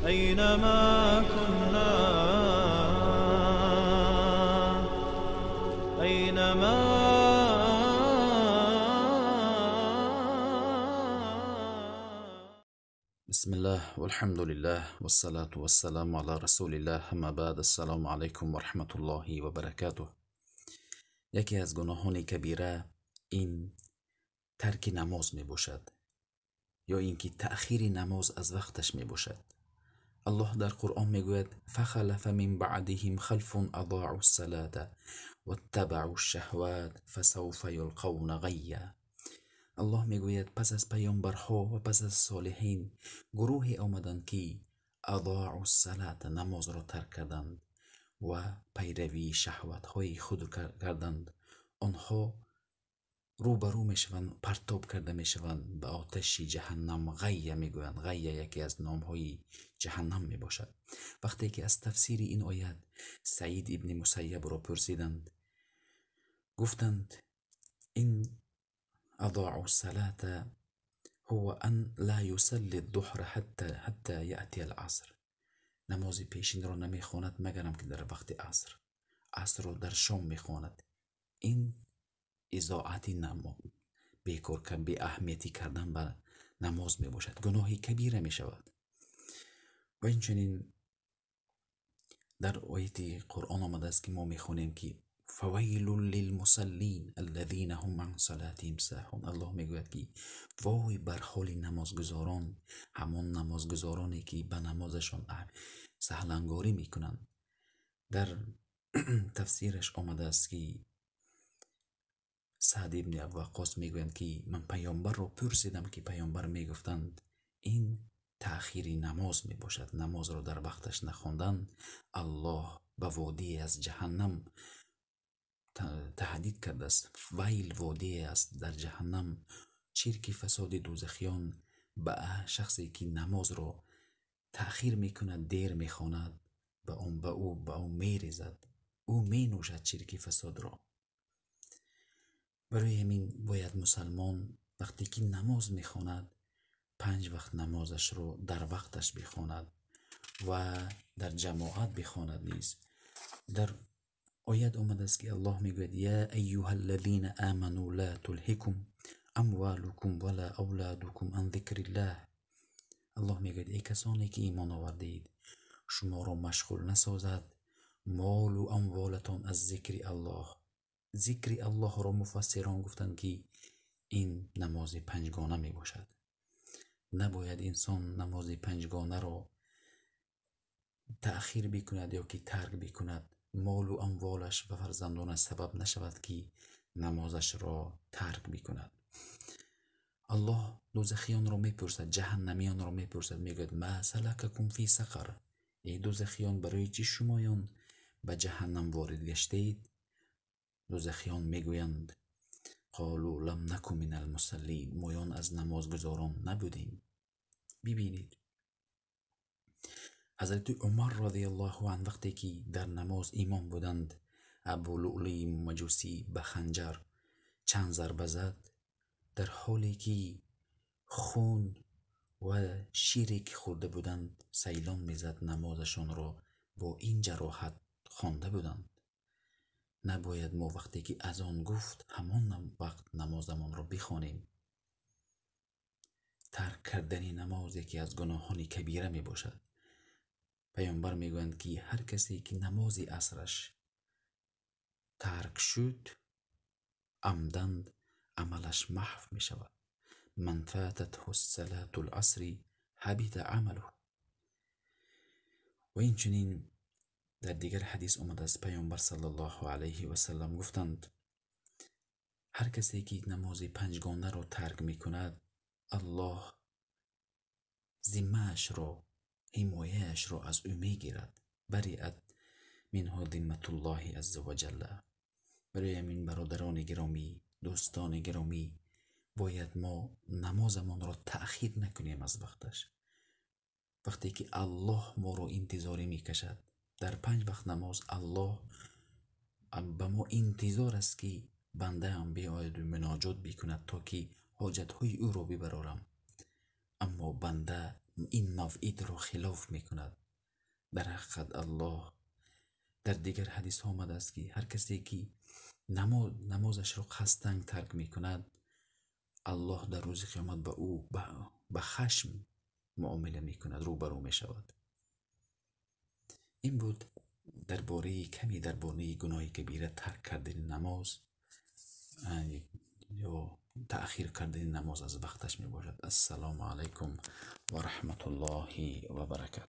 أينما كنا، أينما. بسم الله والحمد لله والصلاة والسلام على رسول الله، أما بعد، السلام علیکم و رحمة الله و برکاته. یکی از گناهان کبیره این ترک نماز می باشد یا اینکه تأخیر نماز از وقتش می باشد. الله در قرآن می گوید فخلف من بعدهم خلف اضاعوا الصلاة واتبعوا الشهوات فسوف یلقون غیا. الله می گوید پس از پیامبرها و پس از صالحین گروهی آمدند که اضاعوا الصلاة، نماز را ترک کردند و پیروی شهوت‌های خود کردند. آنها روبرو میشوند، پرتاب کرده میشوند به آتش جهنم. غیه میگویند. غیه یکی از نامهای جهنم میباشد. وقتی که از تفسیر این آیت سعید ابن مسیب را پرسیدند، گفتند این اضاعوا الصلاة هو ان لا یصلی الظهر حتی یأتی العصر. نماز پیشین را نمیخواند مگرم که در وقت عصر، عصر را در شام میخواند. این اضاعت نماز، بیکار بی اهمیتی کردن به نماز می باشد، گناه کبیره می شود. و اینچنین در آیت قرآن آمده است که ما می خوانیم که فویل للمصلین الذین هم عن صلاتهم ساهون. الله می گوید که وای بر حال نمازگزاران، همان نمازگزارانی که به نمازشان سهلنگاری می کنند. در تفسیرش آمده است که سعد ابن ابی وقاص میگویند که من پیامبر را پرسیدم که پیامبر میگفتند این تأخیر نماز میباشد، نماز را در وقتش نخواندن الله به وادی از جهنم تهدید کرده است. ویل وادی است در جهنم، چرک فساد دوزخیان به شخصی که نماز را تأخیر میکند، دیر میخواند، به اون به او به او میریزد، او مینوشد چرک فساد را. برای همین باید مسلمان وقتی که نماز میخواند 5 وقت نمازش رو در وقتش بخواند و در جماعت بخواند نیز. در آیت آمده است که الله میگوید یا ایها الذین آمنوا لا تلهکم اموالکم ولا اولادکم عن ذکر الله. الله میگوید ای کسانی که ایمان آوردید، شما را مشغول نسازد مال و اموالتان از ذکر الله. ذکر الله را مفسران گفتند که این نماز پنجگانه می باشد. نباید انسان نماز پنجگانه را تأخیر بکند یا که ترک بکند. مال و اموالش و فرزندانش سبب نشود که نمازش را ترک بکند. الله دوزخیان را میپرسد، جهنمیان را میپرسد، میگوید ما سلککم فی سقر. ای دوزخیان، برای چی شمایان به جهنم وارد گشتید؟ دوزخیان میگویند قالوا لم نک من المصلین، مایان از نمازگزاران نبودیم. ببینید حضرت عمر رضی الله عنه وقتی که در نماز امام بودند، ابو لؤلؤ مجوسی به خنجر چند ضربه زد، در حالی که خون و شیری که خورده بودند سیلان میزد، نمازشان را با این جراحت خوانده بودند. نباید ما وقتی که اذان گفت همان وقت نمازمان را بخوانیم. ترک کردن نماز یکی از گناهان کبیره می باشد. پیامبر میگویند که هر کسی که نماز عصرش ترک شد عمدن عملش محو می شود. من فاتته الصلاة العصر حبط عمله. و این چنین در دیگر حدیث آمده است پیامبر صلی الله علیه و سلم گفتند هر کسی که نماز پنجگانه را ترک میکند، الله ذمه‌اش را، حمایه‌اش را از او میگیرد. بریئت منه ذمة الله عز وجل. برای همین برادران گرامی، دوستان گرامی، باید ما نمازمان را تأخیر نکنیم از وقتش. وقتی که الله ما را انتظاری میکشد در 5 وقت نماز، الله به ما انتظار است که بنده هم بیاید و مناجات بکند تا که حاجتهای او را ببرارم. اما بنده ин мавъидро хилоф мекунад, дар ҳақиқат Аллоҳ дар дигар ҳадисҳо омадааст, ки ҳар касе ки намозашро қасдан тарк мекунад, Аллоҳ дар рӯзи қиёмат ба ӯ ба хашм муомила мекунад, рӯбарӯ мешавад. Ин буд дар бораи каме дар бораи гуноҳи кабира, тарк кардани намоз ё таъхир кардани намоз аз вақташ мебошад. Ассалому алайкум ва раҳматуллоҳи ва баракатуҳ.